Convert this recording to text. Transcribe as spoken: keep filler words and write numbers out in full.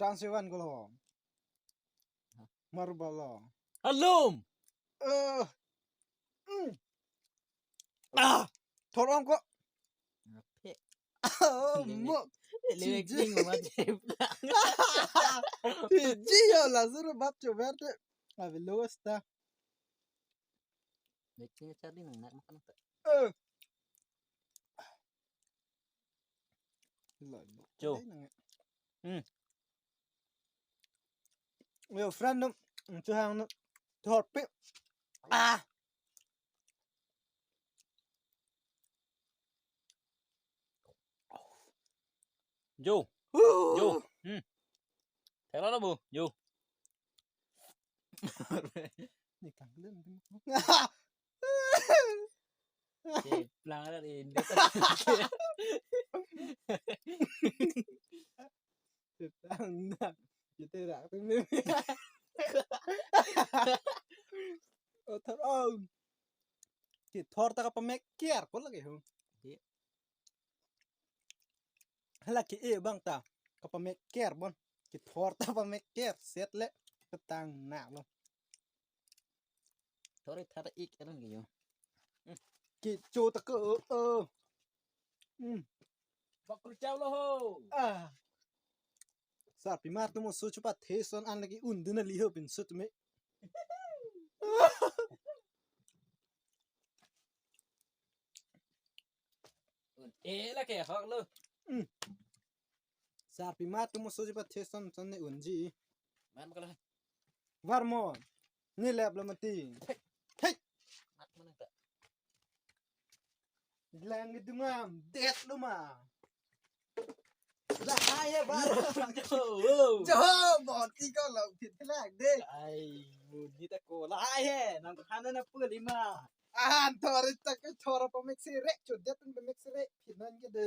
Tang sewan ko lo. Marbalo. Alum. Eh. Mm. Ah, thor-ong ko. Ngape? Oh, Lele. Mo. Lele Siji. King ma jep. Siji ya la suru bap chover te. Ave lowest ta. Lele King charli nang nak makan ta. Eh. Lo, lo. Jo. Dei nang. Hmm. Yo, friend no, chuhang no, thorpi. Ah. Jo. Jo. Hmm. Thela lo bu. Jo. Ni kang lem. Cheplang ra rin. Tang na. Kita rak tu ni. Oh, thor-ong. Kethor ta kapamek ker ko lagi ho. Di. Hala ke-e abang ta kapamek ker bon. Kethor ta pamek ker set le ketang na lo. Thor-i thar ik eran ke jo. Kecho ta ko, oh, oh. Hmm. Bak kerja lo ho. Ah. Sarpimar tu mo so chupa the son an lagi un dun ali ho pin sut me. Un e la ke hok lo. Mm. Sarpimar tu mo so chupa the son son ne unji. Man ko la. Varmon. Ni lep lo mati. Hey. Mat mana ta. Lang itu ngam, det lo ma. Lahai he, bar. Jo, oh. Jo, boti ko lo, phit lang de. Ai, buni ta ko. Lahai he, nang hana na puli ma. Ah, thor-i ta ke thor pamek sere, chodet pamek sere, phit nang ke de.